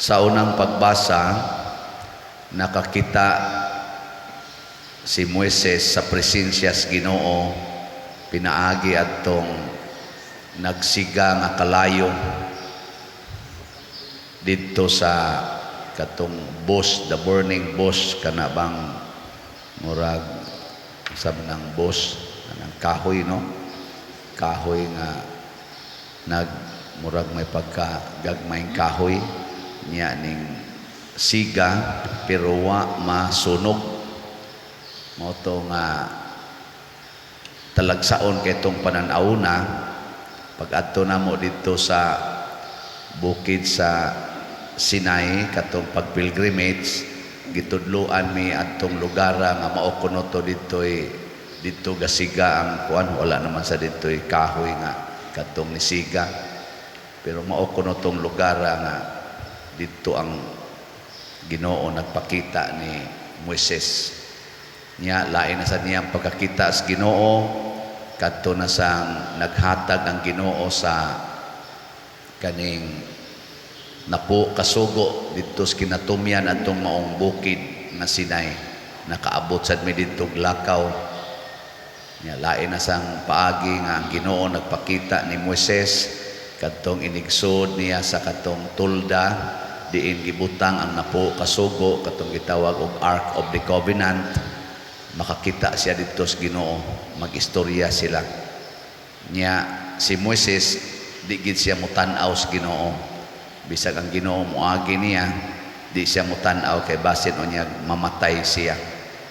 Sa unang pagbasa, nakakita si Moises sa presensya sa Ginoo pinaagi adtong nagsiga nga kalayo didto sa katong bush, the burning bush, kana bang murag sa ng bush kanang kahoy, no, kahoy nga nag murag may pagka gagmayng kahoy niya ning siga pero wa masunog. Mao to nga talagsaon kay itong panan-awna pag adto namo didto sa bukid sa Sinai, katong pag pilgrimage, gitudloan mi adtong lugar nga mao kuno to didtoy didto gasiga ang kuan. Wala naman sa didtoy kahoy nga katong nisiga, pero mao kuno tong lugar nga didto ang Ginoo nagpakita ni Moises. Nya lain na sa niyang pagkakita sa Ginoo kadto na sang naghatag ang Ginoo sa kaning napo kasugo didto sa kinatumyan adtong maong bukid nga Sinai. Nakaabot sad mi didto lakaw. Nya lain na sang paagi nga ang Ginoo nagpakita ni Moises kadtong inigsod niya sa katong tolda diin gibutang ang napo kasugo, katong gitawag og Ark of the Covenant. Makakita siya didto sa Ginoo, magistorya sila. Nya si Moises, di gid siya mutan-aw sa Ginoo. Bisag ang Ginoo moagi niya, di siya mutan-aw kay basin unya mamatay siya,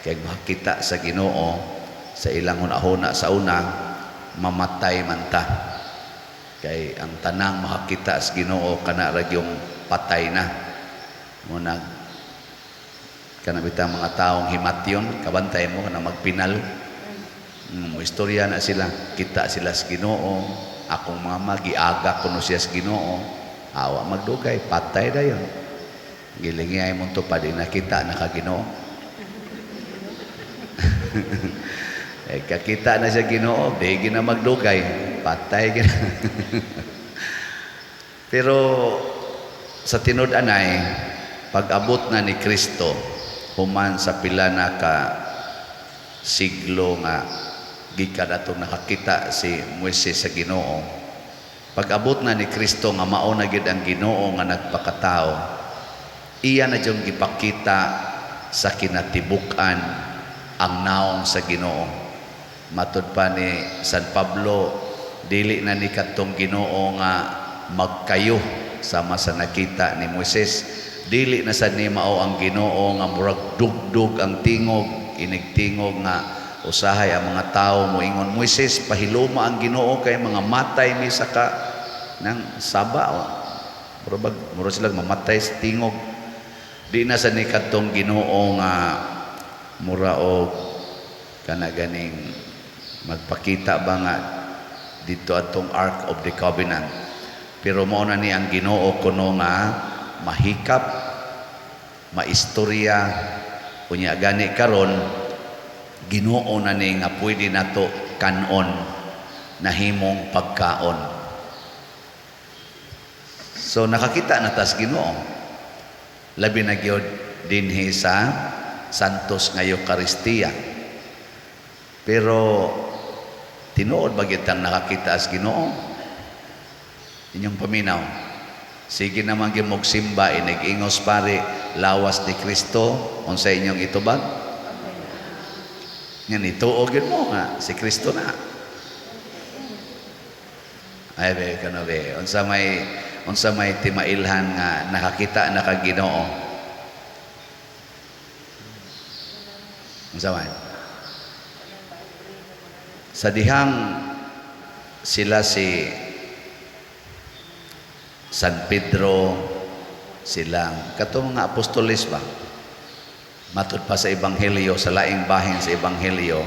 kay makakita sa Ginoo, sa ilang hunahuna sa una, mamatay man ta, kay ang tanang makakita sa Ginoo kana ra gyung patay na. Mo nag kana bitang mga taong himatyon, kabantay mo kana magpinal. Istorya na sila, kita sila sa Ginoo. Akong mama, giaga kuno siya sa Ginoo. Awa magdugay, patay dayon. Gilingi mo to pa di nakita na ka Ginoo. Eh, kakita na siya Ginoo, di gina magdugay, patay gina. Pero sa tinud-anay, pag-abot na ni Kristo, human sa pila na ka siglo nga gikan atong nakakita si Moises sa Ginoo, pag-abot na ni Kristo nga mao na gyud ang Ginoo nga nagpakatao, iya na dyong gipakita sa kinatibuk-an ang naong sa Ginoo. Matud pa ni San Pablo, dili na ni kadtong Ginoo nga magkayo sama sa nakita ni Moises. Dili na sad ni mao ang Ginoo nga murag dugdug ang tingog, inigtingog nga usahay ang mga tao moingon, "Moises, pahiloma ang Ginoo kay mga matay mi sa ka nang saba." Mura bag mura sila mamatay sa tingog. Di na sa ni kadtong Ginoo nga mura og kana ganing magpakita ba nga dito atong Ark of the Covenant, pero mao na ni ang Ginoo kuno nga mahikap, maistorya. Unya gani karon, Ginoo na ni nga pwede nato kanon, nahimong pagkaon. So nakakita na tas Ginoo, labi na gyud dinhi sa Santos nga Eukaristiya. Pero tinuod ba gyud tang nakakita sa Ginoo? Inyong paminaw. Sige naman gyud mog simba, inig-ingos pare, "Lawas ni Kristo," unsa inyong itubag? Nga nituo gyud mo nga si Kristo na. Ay be kano be, unsa may timailhan nga nakakita na kag Ginoo? Unsa man? Sa dihang sila si San Pedro, silang katong mga apostoles ba, matud pa sa ebanghelyo, sa laing bahin sa ebanghelyo,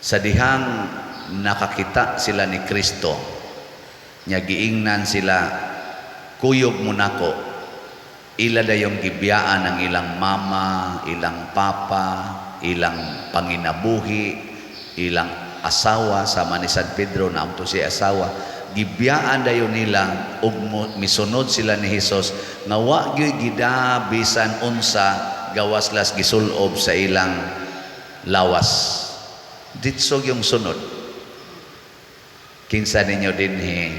sa dihang nakakita sila ni Kristo nya giingnan sila, "Kuyog mo nako," ila dayong gibiyaan ang ilang mama, ilang papa, ilang panginabuhi, ilang asawa, sama ni San Pedro na amto si asawa. Gibiyaan dayon nila ug misunod sila ni Hesus nga wa gyud gida bisan unsa gawas las gisulob sa ilang lawas. Ditso yung sunod. Kinsa ninyo dinhi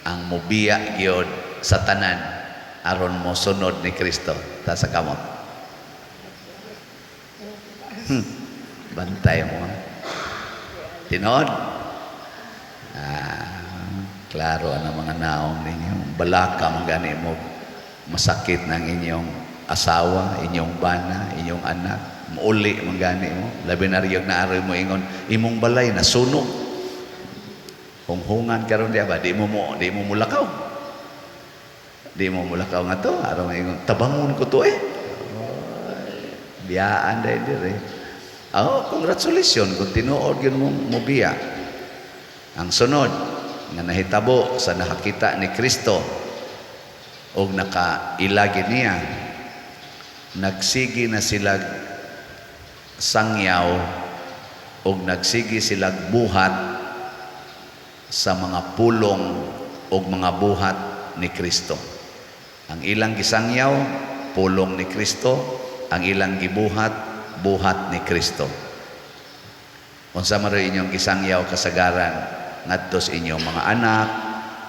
ang mubiya gyud sa tanan aron mo sunod ni Kristo? Ta sa kamot. Bantay mo. Tinod? Ah, klaro ang mga naong ninyo. Balaka man gani mo, masakit ng inyong asawa, inyong bana, inyong anak. Muuli man gani mo. Labi na riyog na aroy mo ingon, imong balay nasunog. Hunghungan karon diya ba, di mo mulakaw. Di mo mulakaw nga to, aron ingon, tabangon ko to eh. Biyaan dahil dire. Oh, congratulations kung tinuod yun mo mobiya. Ang sunod nga nahitabo sa nakakita ni Kristo og nakailagi niya, nagsigi na sila sangyaw og nagsigi sila buhat sa mga pulong og mga buhat ni Kristo. Ang ilang gisangyaw, pulong ni Kristo. Ang ilang gibuhat, buhat ni Kristo. Unsa man rin inyong gisangyaw kasagaran ngadto sa inyong mga anak,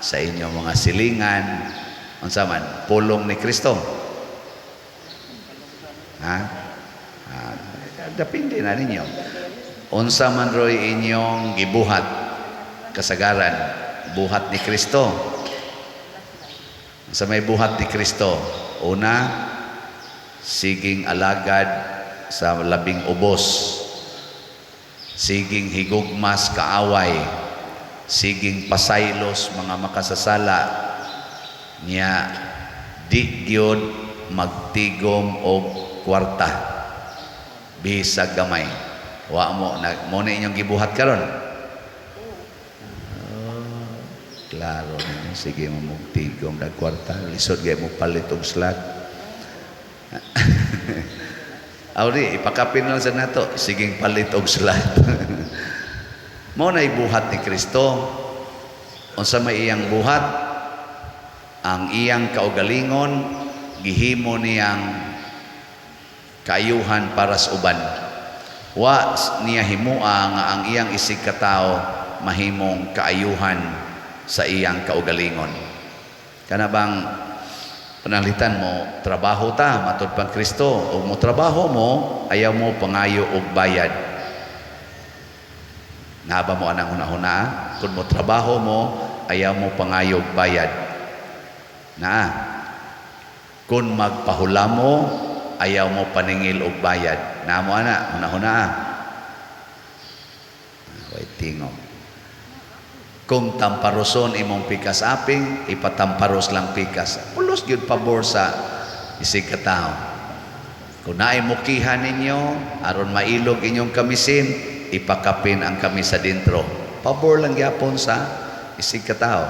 sa inyong mga silingan, unsa man, pulong ni Kristo? Ha? Ah, depende na ninyo. Unsa man roy inyong gibuhat kasagaran, buhat ni Kristo? Sa may buhat ni Kristo, una, siging alagad sa labing ubos, siging higugmas kaaway, siging pasaylos mga makasasala niya, di gyud magtigom og kwarta bisag gamay. Wa mo na mo na inyong gibuhat karon. Oh, klaro ninyo, sige mo magtigom dag kwarta, lisod gay mo palit og slot. Awri, ipakapin lang sa nato, siging palit og slot. Mo na ibuhat ni Kristo. Unsa may iyang buhat? Ang iyang kaugalingon gihimo niyang kaayuhan para sa uban. Wa niya himua nga ang iyang isig katao mahimong kaayuhan sa iyang kaugalingon. Kana bang pananglitan mo trabaho ta matud pang Kristo ug mo trabaho mo, ayaw mo pangayo og bayad. Naa ba mo anang hunahuna? Kung mo trabaho mo, ayaw mo pangayo og bayad. Naa. Kung magpahula mo, ayaw mo paningil og bayad. Naa mo ana hunahuna? Way tingog. Kung tamparoson imong pikas aping, ipatamparos lang pikas. Pulos gyud pabor sa isig katao. Kung naay mukihan ninyo, aron mailog inyong kamisin, ipakapin ang kamis sa dintro. Pabor lang gyapon sa isig katao.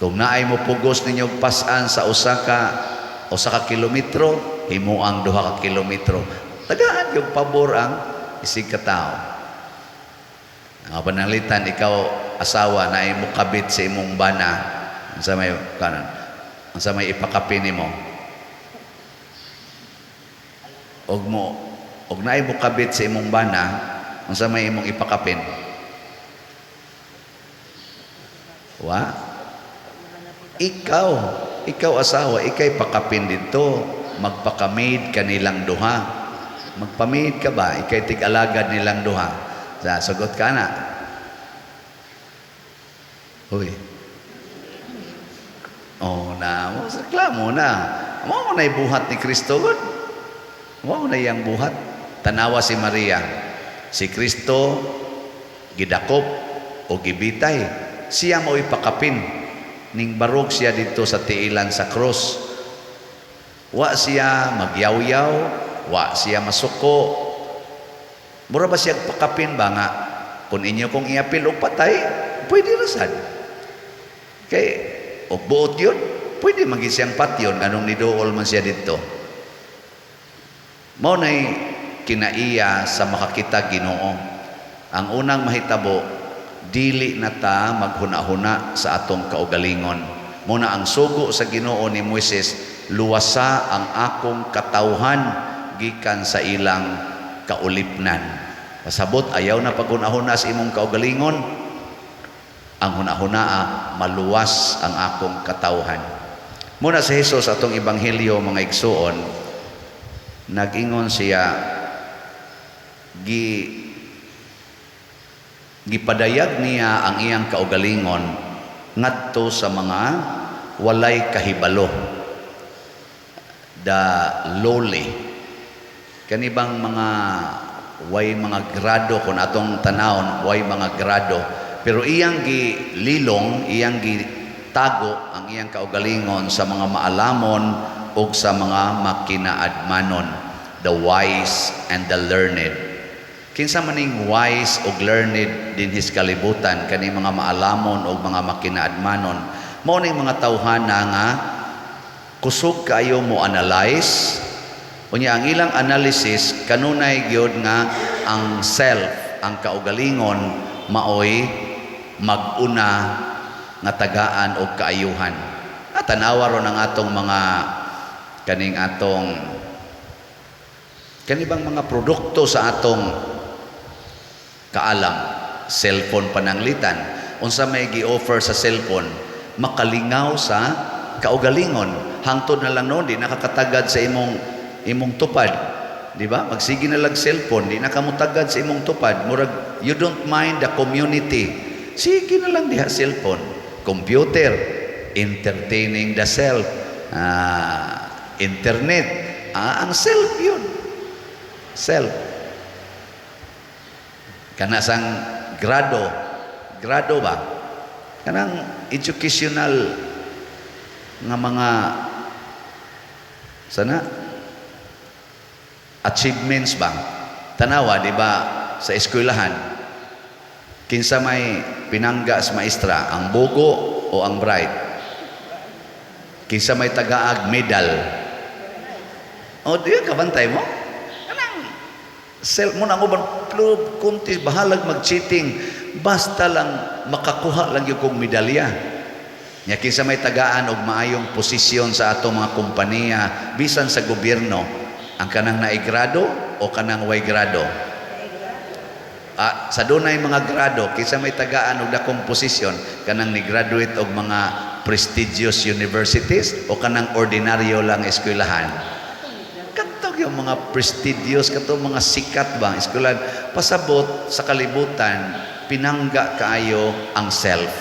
Kung naay mo pugos ninyo pasan sa usa ka kilometro, himuang 2 ka kilometro. Tagaan yung pabor ang isig katao. Ang pananglitan, ikaw asawa na mo kabit sa imong bana, unsa may kanan? Unsa may ipakapin nimo? Og mo og naay mo kabit sa imong bana, unsa may imong ipakapin? Wa? Ikaw, ikaw asawa, ikay pakapin dito, magpakamid kanilang duha. Magpamid ka ba? Ikay tig-alagad nilang duha. Sa sugot ka na. Uy. Oh, na, mo reklamo na. Mo na buhat ni Kristo gud. Mo na iyang buhat. Tanawa si Maria. Si Kristo gidakop o gibitay. Siya mo ipakapin. Ning barog siya dito sa tiilan sa cross. Wa siya magyawyaw, wa siya masuko. Mura ba siya pakapin ba nga kung inyo kong iapil og patay, pwede ra sad. Kay og buot yun, pwede maging siyang patyon anong niduol man siya dito. Mao nay kinaiya sa makakita Ginoo. Ang unang mahitabo, Dili na ta maghuna-huna sa atong kaugalingon. Muna ang sugo sa Ginoo ni Moises, "Luwasa ang akong katawhan gikan sa ilang kaulipnan." Pasabot, ayaw na paghuna-huna sa imong kaugalingon. Ang huna-hunaa, maluwas ang akong katawhan. Muna si Jesus, atong ebanghelyo, mga igsuon, nag-ingon siya, gipadayag niya ang iyang kaugalingon ngadto sa mga walay kahibalo, the lowly, kanibang mga way mga grado. Kung atong tanawon, way mga grado, pero iyang gililong, iyang gitago ang iyang kaugalingon sa mga maalamon ug sa mga makinaadmanon, the wise and the learned. Kinsa maning wise ug learned dinhi sa kalibutan, kani mga maalamon ug mga makinaadmanon? Mao ning mga tawhana nga kusog kaayo mo analyze. Unya ang ilang analysis kanunay gyud nga ang self, ang kaugalingon, maoy mag-una nga tagaan og kaayuhan. At tanawa ron ang atong mga kaning atong kanibang mga produkto sa atong kaalam, cellphone pananglitan. Unsa may gi-offer sa cellphone? Makalingaw sa kaugalingon. Hangtod na lang noon di nakakatagad sa imong imong tupad, di ba? Magsige na lang cellphone, di na kamutagad sa imong tupad. Murag you don't mind the community, sige na lang diha cellphone. Computer, entertaining the self. Internet, ang self yun, self. Kana sang grado, grado ba, kanang educational nga mga sana achievements ba. Tanawa, di ba, sa eskwelahan, kinsa may pinangga sa maestra, ang bugo o ang bright? Kinsa may tagaag medal? O di kabantay mo kanang self mo na uban club kunti, bahalag mag-cheating, basta lang makakuha lang gyud kong medalya. Nya kinsa may tagaan og maayong posisyon sa atong mga kompanya, bisan sa gobyerno, ang kanang naay grado o kanang way grado? Sa dunay mga grado, kinsa may tagaan og dakong posisyon, kanang ni graduate og mga prestigious universities o kanang ordinaryo lang eskwelahan? Kadtog yung mga prestigious, katong mga sikat ba ang eskwelahan. Pasabot, sa kalibutan, pinangga kaayo ang self,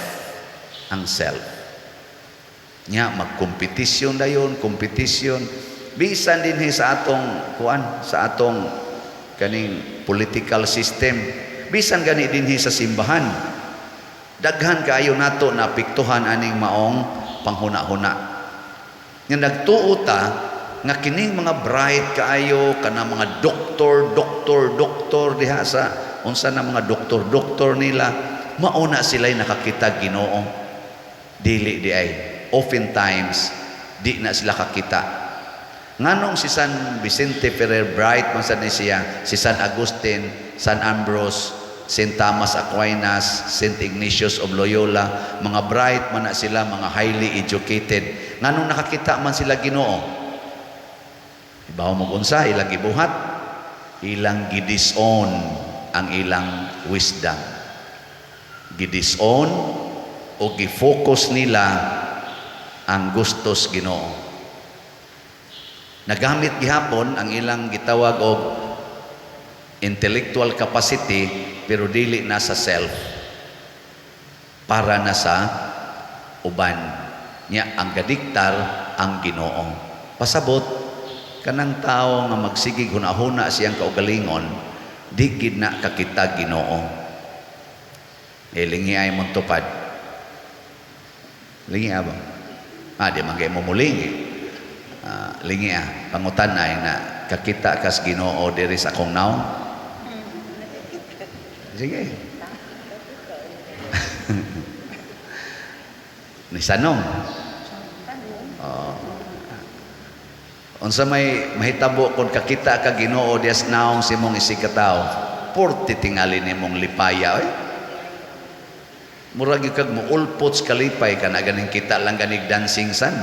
ang self. Nya magkompetisyon dayon, kompetisyon bisan dinhi sa atong kuan, sa atong kaning political system, bisan gani dinhi sa simbahan. Daghan kaayo nato na apektuhan aning maong panghuna-huna nga nagtuo ta nga kining mga bright kaayo, kana mga doktor, doktor, doktor diha sa unsa na mga doktor, doktor nila, mauna sila'y nakakita Ginoo. Dili di ay. Oftentimes di na sila kakita. Nganong si San Vicente Ferrer, bright man sad ni siya, si San Agustin, San Ambrose, Saint Thomas Aquinas, Saint Ignatius of Loyola, mga bright man na sila, mga highly educated, nganong nakakita man sila Ginoo? Ibaw mo unsa ilang gibuhat? Ilang gidisown ang ilang wisdom. Gidisown o gi-focus nila ang gustos Ginoo. Nagamit gihapon ang ilang gitawag og intellectual capacity, pero dili na sa self, para na sa uban. Nya ang gadiktar ang Ginoo. Pasabot, kanang tao nga magsigig hunahuna siyang kaugalingon, di gid na kakita Ginoo. Eh, lingi ay mong tupad. Lingi ba? Di man kay mo mulingi. Lingi pangutan ay na kakita kas Ginoo diri sa akong naong. Sige. Ni sanong. Oh. Unsa may mahitabo kung kakita ka Ginoo dias naong si mong isigkatawo? Porti tingali nimong lipaya oy. Murag gyud kag muulpot sa kalipay kana ganing kita lang ganig dancing san.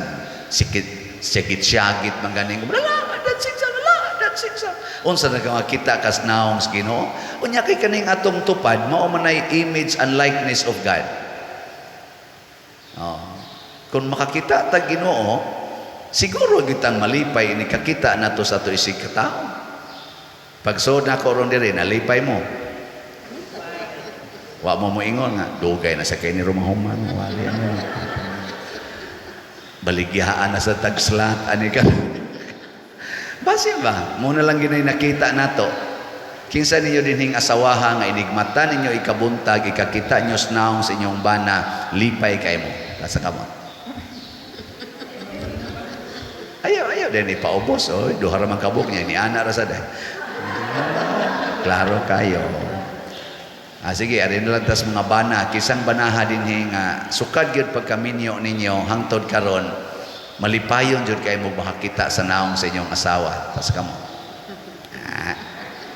Sikit sikit syagit man ganing wala dancing san, wala dancing san. Unsa na ka makita kas naong sa Ginoo? Unya kay kaning atong tupad mao man ay image and likeness of God. Oh. Kung makakita ta Ginoo, siguro gitang malipay ni kakita nato sa ato isig katao. Pagsuod nako ron diri, nalipay mo. Wa mo moingon nga dugay na sa kay ni rumahuman, wali ano. Baligyaan na sa tagslat ani ka. Basin ba? Mo na lang ginay nakita nato. Kinsa ninyo dinhing asawaha nga inigmata ninyo ikabuntag, ikakita nyo sa naong sa inyong bana, lipay kay mo. Nasa kamot. Ayaw, ayaw din ipaubos. Oh, duha ra man kabuk niya, ni ana ra sa day. Klaro kayo. Ah, sige, ari na lang tas mga bana, kisang banaha dinhi nga sukad gyud pagkaminyo ninyo hangtod karon, malipayon jud kay mo makakita sa naong sa inyong asawa. Tas kamo. Ah,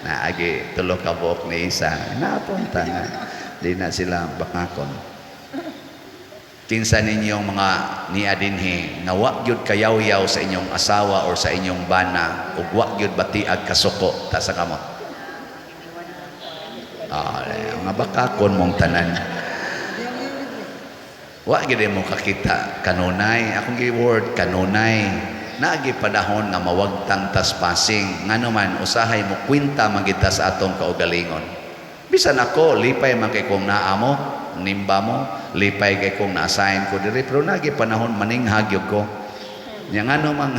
naagi tulo ka buok ni isa. Napunta na. Di na sila bakakon. Kinsa ninyong mga nia dinhi nga wa gyud kayawyaw sa inyong asawa or sa inyong bana ug wa gyud batiag kasuko, ta sa kamot. Ah, mga bakakon mong tanan. Wa gyud mo kakita kanunay. Akong gi word kanunay. Naagi panahon nga mawagtang tas pasing, ngano man usahay mo kwenta man gid ta sa atong kaugalingon. Bisan ako, lipay man kay kung naa mo, nimba mo, lipay kay kung na-assign ko diri, pero naagi panahon maninghag gyud ko. Nya ngano man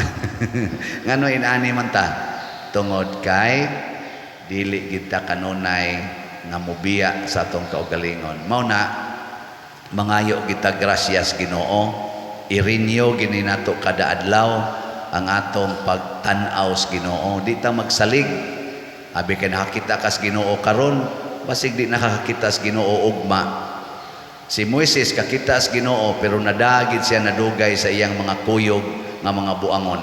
ngano inani man ta, tungod kay dili gid ta kanunay nga mobiya sa atong kaugalingon. Mao na mangayo kita grasyas Ginoo, i-renew gini nato kada adlaw ang atong pagtan-aw sa Ginoo. Di ta magsalig. Abi kay nakakita kas Ginoo karon, basig di nakakita sa Ginoo ugma. Si Moises kakita sa Ginoo pero nadagid siya nadugay sa iyang mga kuyog nga mga buangon.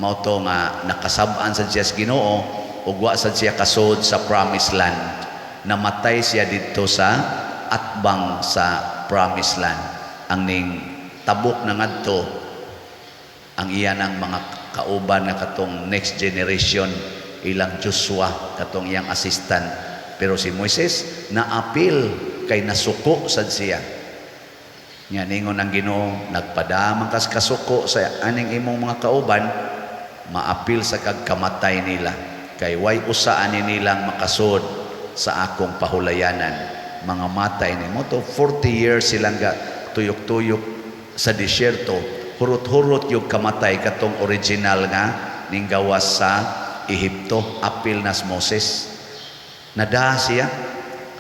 Mao to nga nakasab-an sad siya sa Ginoo ug wa sad siya kasud sa promised land. Namatay siya didto sa atbang sa promised land. Ang ning tabok na ngadto ang iya ng mga kauban nga katong next generation, ilang Joshua katong iyang assistant. Pero si Moises naapil kay nasuko sad siya. Nya ningon ang Ginoo, nagpadamang kas kasuko sa aning imong mga kauban, maapil sa kagkamatay nila kay way usa ani nilang makasud sa akong pahulayanan. Mga matay ni mo to 40 years silang ga tuyok-tuyok sa disyerto, hurot-hurot yung kamatay katong original nga ning gawas sa Ehipto. Apil nas Moses, nadaha siya.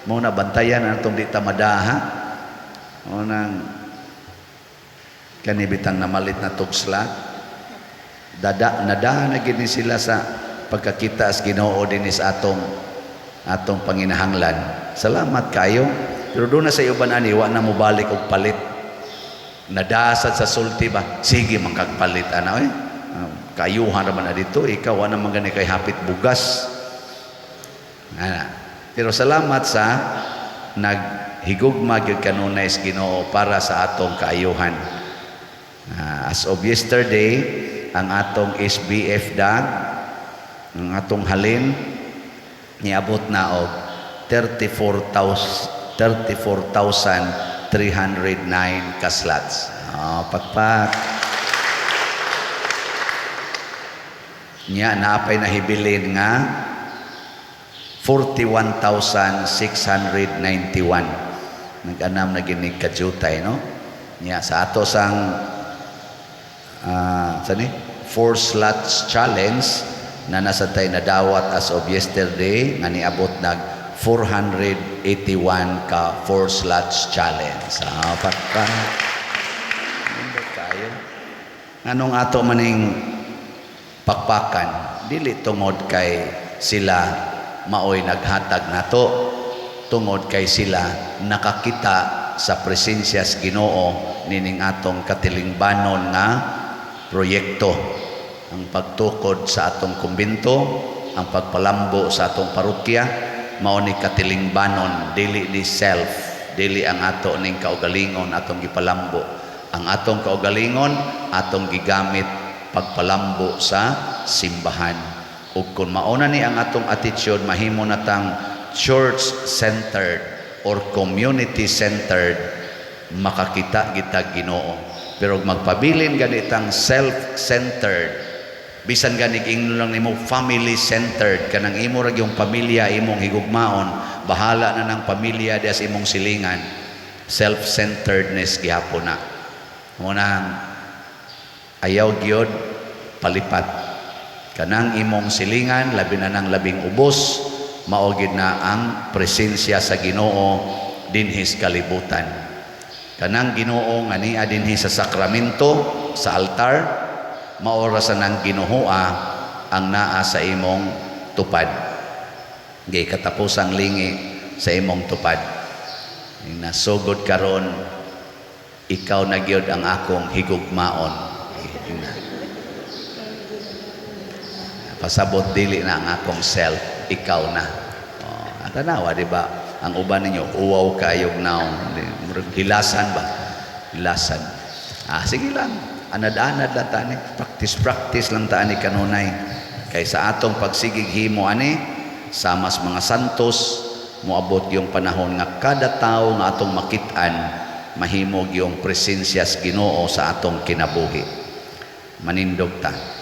Mo na bantayan na atong di ta madaha. Mo nang kanibitang namalit na tugslat dada, nadaha na gid ni sila sa pagkakita sa Ginoo dinhi sa atong atong panginahanglan. Salamat kayo. Pero doon na sa uban ani wa na mobalik og palit. Nadasad sa sulti ba? Sige man kag palit ana oy. Kayuhan ra man na dito, ikaw wa naman gani kay hapit bugas. Ana. Pero salamat sa naghigugma gyud kanunay sa Ginoo para sa atong kaayuhan. As of yesterday, ang atong SBF dag, ang atong halin niabot na og 34,000 34,309 ka slots. Oh, pakpak. Nya naapay nahibilin nga 41,691. Nag-anam na ginig kajutay, no? Nya sa ato sang sani? Four slots challenge na nasa tay nadawat as of yesterday nga niabot nag 481 ka four slots challenge. Ah, pakpak. Nindot kayo. Anong ato maning pakpakan? Dili tungod kay sila maoy naghatag nato, tungod kay sila nakakita sa presensya sa Ginoo nining atong katilingbanon nga proyekto, ang pagtukod sa atong kumbento, ang pagpalambo sa atong parokya, mao ni katilingbanon, dili ni self, Dili ang ato ning kaugalingon atong gipalambo. Ang atong kaugalingon atong gigamit pagpalambo sa simbahan. Ug kung mauna ni ang atong attitude, mahimo natang church-centered or community-centered, makakita kita Ginoo. Pero magpabilin ganitang self-centered, bisan gani ingnon lang nimo family-centered, kanang imo ra yung pamilya imong higugmaon, bahala na ng pamilya diya sa imong silingan, self-centeredness gihapon na. Munang ayaw gyud palipat. Kanang imong silingan, labi na nang labing ubos, mao gid na ang presensya sa Ginoo dinhi sa kalibutan. Kanang Ginoo nga niya dinhi sa sakramento, sa altar, mao ra sa nang Ginoo ang naa sa imong tupad. Gay katapusang lingi sa imong tupad. Nasugod karon, ikaw na gyud ang akong higugmaon. Ina. Pasabot dili na ang akong self, ikaw na. Oh, tanawa, di ba? Ang uban ninyo, uwaw kayog naong. Murag hilasan ba? Hilasan. Ah, sige lang. Anad-anad lang ta ni. Practice, practice lang ta ni kanunay. Kay sa atong pagsigig himo ani, samas mga santos, moabot yung panahon nga kada tao nga atong makit-an, mahimog yung presensya sa Ginoo sa atong kinabuhi. Manindog ta.